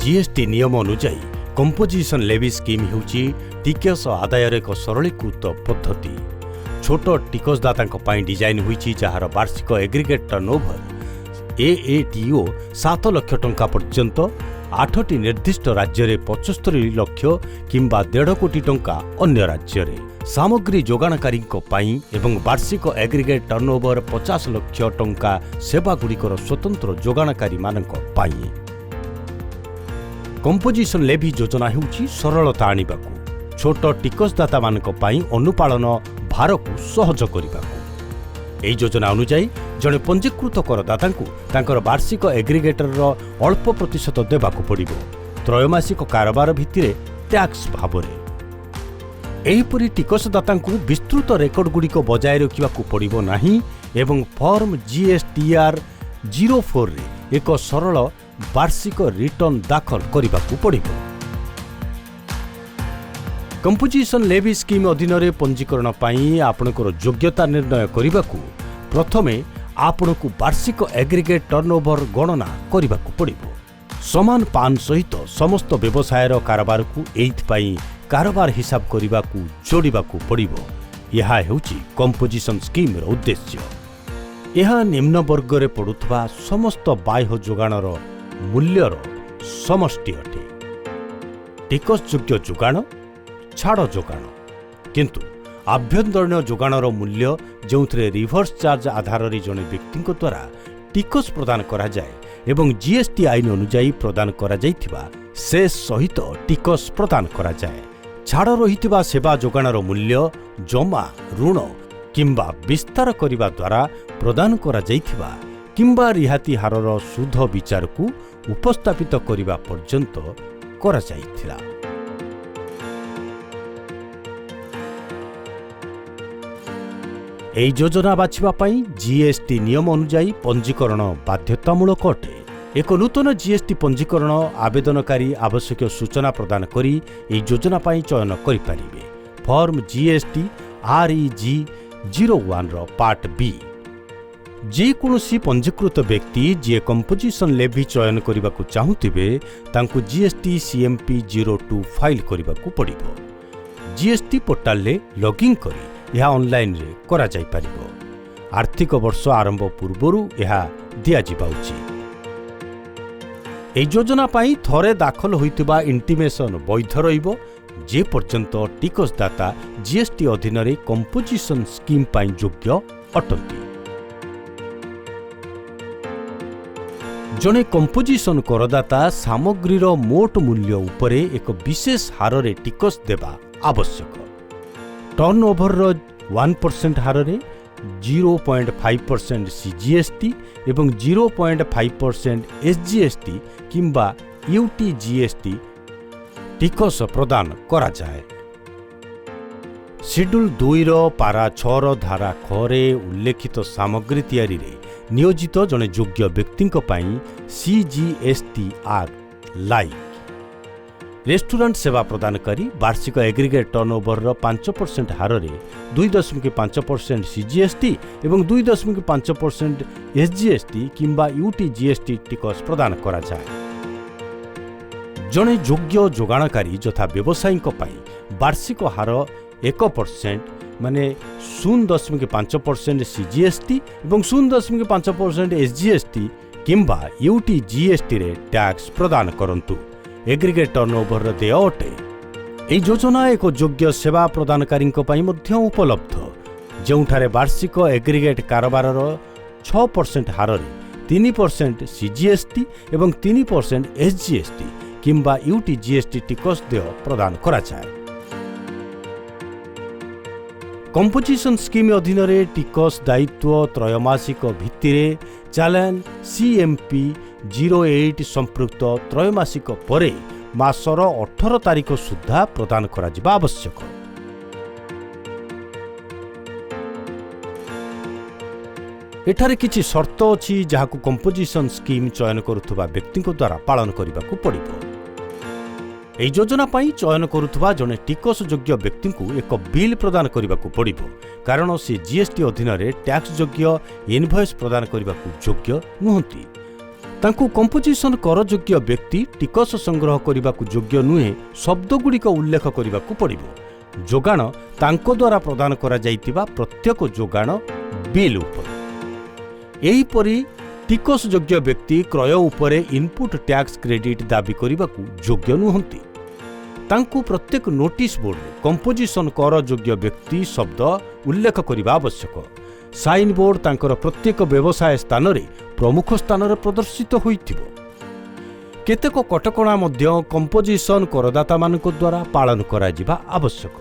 GST ନିୟମ ଅନୁଯାୟୀ composition Levy scheme ହେଉଛି ଟିକସ ଆଦାୟର ଏକ ସରଳୀକୃତ ପଦ୍ଧତି, ଛୋଟ ଟିକସଦାତାଙ୍କ ପାଇଁ ଡିଜାଇନ୍ ହୋଇଛି, ଯାହାର ବାର୍ଷିକ ଏଗ୍ରିଗେଟ୍ ଟର୍ଣ୍ଣଓଭର ଏଏଟିଓ 7 ଲକ୍ଷ ଟଙ୍କା ପର୍ଯ୍ୟନ୍ତ ଆଠଟି ନିର୍ଦ୍ଦିଷ୍ଟ ରାଜ୍ୟରେ, 75 ଲକ୍ଷ କିମ୍ବା 1.5 କୋଟି ଟଙ୍କା ଅନ୍ୟ ରାଜ୍ୟରେ, ସାମଗ୍ରୀ ଯୋଗାଣକାରୀଙ୍କ ପାଇଁ ଏବଂ ବାର୍ଷିକ ଏଗ୍ରିଗେଟ୍ ଟର୍ଣ୍ଣଓଭର 50 ଲକ୍ଷ ଟଙ୍କା ସେବାଗୁଡ଼ିକର ସ୍ୱତନ୍ତ୍ର ଯୋଗାଣକାରୀମାନଙ୍କ ପାଇଁ। କମ୍ପୋଜିସନ୍ ଲେଭି ଯୋଜନା ହେଉଛି ସରଳତା ଆଣିବାକୁ, ଛୋଟ ଟିକସଦାତାମାନଙ୍କ ପାଇଁ ଅନୁପାଳନ ଭାରକୁ ସହଜ କରିବାକୁ। ଏହି ଯୋଜନା ଅନୁଯାୟୀ ଜଣେ ପଞ୍ଜୀକୃତ କରଦାତାଙ୍କୁ ତାଙ୍କର ବାର୍ଷିକ ଏଗ୍ରିଗେଟରର ଅଳ୍ପ ପ୍ରତିଶତ ଦେବାକୁ ପଡ଼ିବ, ତ୍ରୟମାସିକ କାରବାର ଭିତ୍ତିରେ ଟ୍ୟାକ୍ସ ଭାବରେ। ଏହିପରି ଟିକସଦାତାଙ୍କୁ ବିସ୍ତୃତ ରେକର୍ଡଗୁଡ଼ିକ ବଜାୟ ରଖିବାକୁ ପଡ଼ିବ ନାହିଁ ଏବଂ ଫର୍ମ ଜିଏସ୍ଟିଆର୍ 04ରେ ଏକ ସରଳ ବାର୍ଷିକ ରିଟର୍ଣ୍ଣ ଦାଖଲ କରିବାକୁ ପଡ଼ିବ। କମ୍ପୋଜିସନ୍ ଲେଭି ସ୍କିମ୍ ଅଧୀନରେ ପଞ୍ଜୀକରଣ ପାଇଁ ଆପଣଙ୍କର ଯୋଗ୍ୟତା ନିର୍ଣ୍ଣୟ କରିବାକୁ ପ୍ରଥମେ ଆପଣଙ୍କୁ ବାର୍ଷିକ ଏଗ୍ରିଗେଟ୍ ଟର୍ଣ୍ଣଓଭର ଗଣନା କରିବାକୁ ପଡ଼ିବ। ସମାନ ପାନ୍ ସହିତ ସମସ୍ତ ବ୍ୟବସାୟର କାରବାରକୁ ଏଇଥିପାଇଁ କାରବାର ହିସାବ କରିବାକୁ ଯୋଡ଼ିବାକୁ ପଡ଼ିବ। ଏହା ହେଉଛି କମ୍ପୋଜିସନ୍ ସ୍କିମ୍ର ଉଦ୍ଦେଶ୍ୟ। ଏହା ନିମ୍ନ ବର୍ଗରେ ପଡ଼ୁଥିବା ସମସ୍ତ ବାହ୍ୟ ଯୋଗାଣର ମୂଲ୍ୟର ସମଷ୍ଟି ଅଟେ: ଟିକସଯୋଗ୍ୟ ଯୋଗାଣ, ଛାଡ଼ ଯୋଗାଣ, କିନ୍ତୁ ଆଭ୍ୟନ୍ତରୀଣ ଯୋଗାଣର ମୂଲ୍ୟ ଯେଉଁଥିରେ ରିଭର୍ସ ଚାର୍ଜ ଆଧାରରେ ଜଣେ ବ୍ୟକ୍ତିଙ୍କ ଦ୍ୱାରା ଟିକସ ପ୍ରଦାନ କରାଯାଏ ଏବଂ ଜିଏସ୍ଟି ଆଇନ ଅନୁଯାୟୀ ପ୍ରଦାନ କରାଯାଇଥିବା ସେସ୍ ସହିତ ଟିକସ ପ୍ରଦାନ କରାଯାଏ। ଛାଡ଼ ରହିଥିବା ସେବା ଯୋଗାଣର ମୂଲ୍ୟ, ଜମା, ଋଣ କିମ୍ବା ବିସ୍ତାର କରିବା ଦ୍ୱାରା ପ୍ରଦାନ କରାଯାଇଥିବା କିମ୍ବା ରିହାତି ହାରର ସୁଧ ବିଚାରକୁ ଉପସ୍ଥାପିତ କରିବା ପର୍ଯ୍ୟନ୍ତ କରାଯାଇଥିଲା। ଏହି ଯୋଜନା ବାଛିବା ପାଇଁ ଜିଏସ୍ଟି ନିୟମ ଅନୁଯାୟୀ ପଞ୍ଜୀକରଣ ବାଧ୍ୟତାମୂଳକ ଅଟେ। ଏକ ନୂତନ ଜିଏସ୍ଟି ପଞ୍ଜୀକରଣ ଆବେଦନକାରୀ ଆବଶ୍ୟକୀୟ ସୂଚନା ପ୍ରଦାନ କରି ଏହି ଯୋଜନା ପାଇଁ ଚୟନ କରିପାରିବେ, ଫର୍ମ ଜିଏସ୍ଟି ଆର୍ଇଜି 01ର ପାର୍ଟ ବି। ଯେକୌଣସି ପଞ୍ଜୀକୃତ ବ୍ୟକ୍ତି ଯିଏ କମ୍ପୋଜିସନ୍ ଲେଭି ଚୟନ କରିବାକୁ ଚାହୁଁଥିବେ, ତାଙ୍କୁ ଜିଏସ୍ଟି ସିଏମ୍ପି 02 ଫାଇଲ୍ କରିବାକୁ ପଡ଼ିବ। ଜିଏସ୍ଟି ପୋର୍ଟାଲରେ ଲଗ୍ଇନ୍ କରି ଏହା ଅନଲାଇନରେ କରାଯାଇପାରିବ। ଆର୍ଥିକ ବର୍ଷ ଆରମ୍ଭ ପୂର୍ବରୁ ଏହା ଦିଆଯିବା ଉଚିତ। ଏହି ଯୋଜନା ପାଇଁ ଥରେ ଦାଖଲ ହୋଇଥିବା ଇଣ୍ଟିମେସନ୍ ବୈଧ ରହିବ, ଯେପର୍ଯ୍ୟନ୍ତ ଟିକସଦାତା ଜିଏସ୍ଟି ଅଧୀନରେ କମ୍ପୋଜିସନ୍ ସ୍କିମ୍ ପାଇଁ ଯୋଗ୍ୟ ଅଟନ୍ତି। ଜଣେ କମ୍ପୋଜିସନ୍ କରଦାତା ସାମଗ୍ରୀର ମୋଟ ମୂଲ୍ୟ ଉପରେ ଏକ ବିଶେଷ ହାରରେ ଟିକସ ଦେବା ଆବଶ୍ୟକ: ଟର୍ଣ୍ଣଓଭରର 1% ହାରରେ 0.5% ସିଜିଏସ୍ଟି ଏବଂ 0.5% ଏସ୍ଜିଏସ୍ଟି କିମ୍ବା ୟୁଟିଜିଏସ୍ଟି ଟିକସ ପ୍ରଦାନ କରାଯାଏ। ସିଡ୍ୟୁଲ୍ 2ର ପାରା 6ର ଧାରା ଖରେ ଉଲ୍ଲେଖିତ ସାମଗ୍ରୀ ତିଆରିରେ ନିୟୋଜିତ ଜଣେ ଯୋଗ୍ୟ ବ୍ୟକ୍ତିଙ୍କ ପାଇଁ ସିଜିଏସ୍ଟି ଆକ୍ଟ ଲାଇକ୍ ରେଷ୍ଟୁରାଣ୍ଟ ସେବା ପ୍ରଦାନକାରୀ ବାର୍ଷିକ ଏଗ୍ରିଗେଟ୍ ଟର୍ଣ୍ଣଓଭରର 5% ହାରରେ 2.5% ସିଜିଏସ୍ଟି ଏବଂ 2.5% ଏସ୍ଜିଏସ୍ଟି କିମ୍ବା ୟୁଟିଜିଏସ୍ଟି ଟିକସ ପ୍ରଦାନ କରାଯାଏ। ଜଣେ ଯୋଗ୍ୟ ଯୋଗାଣକାରୀ ଯଥା ବ୍ୟବସାୟୀଙ୍କ ପାଇଁ ବାର୍ଷିକ ହାର 1%, ମାନେ 0.5% ସିଜିଏସ୍ଟି ଏବଂ 0.5% ଏସ୍ଜିଏସ୍ଟି କିମ୍ବା ୟୁଟିଜିଏସ୍ଟିରେ ଟ୍ୟାକ୍ସ ପ୍ରଦାନ କରନ୍ତୁ। ଏଗ୍ରିଗେଟ୍ ଟର୍ଣ୍ଣଓଭରର ଦେୟ ଅଟେ। ଏହି ଯୋଜନା ଏକ ଯୋଗ୍ୟ ସେବା ପ୍ରଦାନକାରୀଙ୍କ ପାଇଁ ମଧ୍ୟ ଉପଲବ୍ଧ, ଯେଉଁଠାରେ ବାର୍ଷିକ ଏଗ୍ରିଗେଟ୍ କାରବାରର 6% ହାରରେ 3% ସିଜିଏସ୍ଟି ଏବଂ 3% ଏସ୍ଜିଏସ୍ଟି କିମ୍ବା ୟୁଟିଜିଏସ୍ଟି ଟିକସ ଦେୟ ପ୍ରଦାନ କରାଯାଏ। କମ୍ପୋଜିସନ୍ ସ୍କିମ୍ ଅଧୀନରେ ଟିକସ ଦାୟିତ୍ୱ ତ୍ରୟମାସିକ ଭିତ୍ତିରେ ଚାଲାଣ ସିଏମ୍ପି 08 ସମ୍ପୃକ୍ତ ତ୍ରୟମାସିକ ପରେ ମାସର 18 ତାରିଖ ସୁଦ୍ଧା ପ୍ରଦାନ କରାଯିବା ଆବଶ୍ୟକ। ଏଠାରେ କିଛି ସର୍ତ୍ତ ଅଛି, ଯାହାକୁ କମ୍ପୋଜିସନ୍ ସ୍କିମ୍ ଚୟନ କରୁଥିବା ବ୍ୟକ୍ତିଙ୍କ ଦ୍ୱାରା ପାଳନ କରିବାକୁ ପଡ଼ିବ। ଏହି ଯୋଜନା ପାଇଁ ଚୟନ କରୁଥିବା ଜଣେ ଟିକସଯୋଗ୍ୟ ବ୍ୟକ୍ତିଙ୍କୁ ଏକ ବିଲ୍ ପ୍ରଦାନ କରିବାକୁ ପଡ଼ିବ, କାରଣ ସେ ଜିଏସ୍ଟି ଅଧୀନରେ ଟ୍ୟାକ୍ସ ଯୋଗ୍ୟ ଇନଭଏସ୍ ପ୍ରଦାନ କରିବାକୁ ଯୋଗ୍ୟ ନୁହନ୍ତି। ତାଙ୍କୁ କମ୍ପୋଜିସନ୍ କରଯୋଗ୍ୟ ବ୍ୟକ୍ତି ଟିକସ ସଂଗ୍ରହ କରିବାକୁ ଯୋଗ୍ୟ ନୁହେଁ ଶବ୍ଦଗୁଡ଼ିକ ଉଲ୍ଲେଖ କରିବାକୁ ପଡ଼ିବ, ଯୋଗାଣ ତାଙ୍କ ଦ୍ୱାରା ପ୍ରଦାନ କରାଯାଇଥିବା ପ୍ରତ୍ୟେକ ଯୋଗାଣ ବିଲ୍ ଉପରେ। ଏହିପରି ଟିକସଯୋଗ୍ୟ ବ୍ୟକ୍ତି କ୍ରୟ ଉପରେ ଇନପୁଟ୍ ଟ୍ୟାକ୍ସ କ୍ରେଡିଟ୍ ଦାବି କରିବାକୁ ଯୋଗ୍ୟ ନୁହନ୍ତି। ତାଙ୍କୁ ପ୍ରତ୍ୟେକ ନୋଟିସ୍ ବୋର୍ଡରେ କମ୍ପୋଜିସନ୍ କରଯୋଗ୍ୟ ବ୍ୟକ୍ତି ଶବ୍ଦ ଉଲ୍ଲେଖ କରିବା ଆବଶ୍ୟକ। ସାଇନ୍ ବୋର୍ଡ ତାଙ୍କର ପ୍ରତ୍ୟେକ ବ୍ୟବସାୟ ସ୍ଥାନରେ ପ୍ରମୁଖ ସ୍ଥାନରେ ପ୍ରଦର୍ଶିତ ହୋଇଥିବ। କେତେକ କଟକଣା ମଧ୍ୟ କମ୍ପୋଜିସନ୍ କରଦାତାମାନଙ୍କ ଦ୍ୱାରା ପାଳନ କରାଯିବା ଆବଶ୍ୟକ।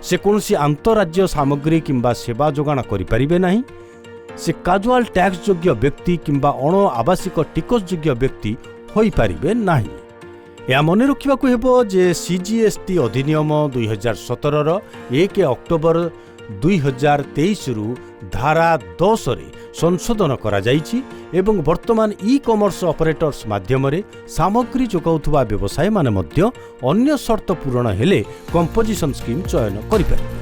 ସେ କୌଣସି ଆନ୍ତଃରାଜ୍ୟ ସାମଗ୍ରୀ କିମ୍ବା ସେବା ଯୋଗାଣ କରିପାରିବେ ନାହିଁ। ସେ କାଜୁଆଲ୍ ଟ୍ୟାକ୍ସ ଯୋଗ୍ୟ ବ୍ୟକ୍ତି କିମ୍ବା ଅଣ ଆବାସିକ ଟିକସଯୋଗ୍ୟ ବ୍ୟକ୍ତି ହୋଇପାରିବେ ନାହିଁ। ଏହା ମନେ ରଖିବାକୁ ହେବ ଯେ ସିଜିଏସ୍ଟି ଅଧିନିୟମ 2017ର 1 ଅକ୍ଟୋବର 2023ରୁ ଧାରା 10ରେ ସଂଶୋଧନ କରାଯାଇଛି ଏବଂ ବର୍ତ୍ତମାନ ଇ କମର୍ସ ଅପରେଟର୍ସ ମାଧ୍ୟମରେ ସାମଗ୍ରୀ ଯୋଗାଉଥିବା ବ୍ୟବସାୟୀମାନେ ମଧ୍ୟ ଅନ୍ୟ ସର୍ତ୍ତ ପୂରଣ ହେଲେ କମ୍ପୋଜିସନ୍ ସ୍କିମ୍ ଚୟନ କରିପାରିବେ।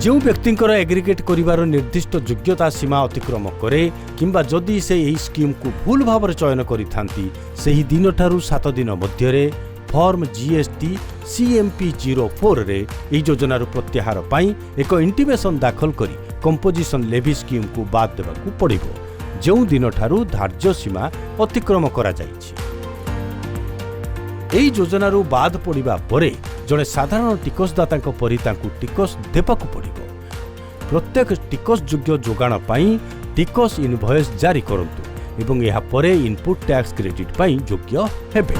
ଯେଉଁ ବ୍ୟକ୍ତିଙ୍କର ଏଗ୍ରିଗେଟ୍ କରିବାର ନିର୍ଦ୍ଦିଷ୍ଟ ଯୋଗ୍ୟତା ସୀମା ଅତିକ୍ରମ କରେ କିମ୍ବା ଯଦି ସେ ଏହି ସ୍କିମ୍କୁ ଭୁଲ ଭାବରେ ଚୟନ କରିଥାନ୍ତି, ସେହି ଦିନଠାରୁ 7 ଦିନ ମଧ୍ୟରେ ଫର୍ମ ଜିଏସ୍ଟି ସିଏମ୍ପି 04ରେ ଏହି ଯୋଜନାରୁ ପ୍ରତ୍ୟାହାର ପାଇଁ ଏକ ଇଣ୍ଟିମେସନ୍ ଦାଖଲ କରି କମ୍ପୋଜିସନ୍ ଲେଭି ସ୍କିମ୍କୁ ବାଦ୍ ଦେବାକୁ ପଡ଼ିବ, ଯେଉଁ ଦିନଠାରୁ ଧାର୍ଯ୍ୟ ସୀମା ଅତିକ୍ରମ କରାଯାଇଛି। ଏହି ଯୋଜନାରୁ ବାଦ୍ ପଡ଼ିବା ପରେ ଜଣେ ସାଧାରଣ ଟିକସଦାତାଙ୍କ ପରି ତାଙ୍କୁ ଟିକସ ଦେବାକୁ ପଡ଼ିବ। ପ୍ରତ୍ୟେକ ଟିକସଯୋଗ୍ୟ ଯୋଗାଣ ପାଇଁ ଟିକସ ଇନଭଏସ୍ ଜାରି କରନ୍ତୁ ଏବଂ ଏହା ପରେ ଇନପୁଟ୍ ଟ୍ୟାକ୍ସ କ୍ରେଡିଟ୍ ପାଇଁ ଯୋଗ୍ୟ ହେବେ।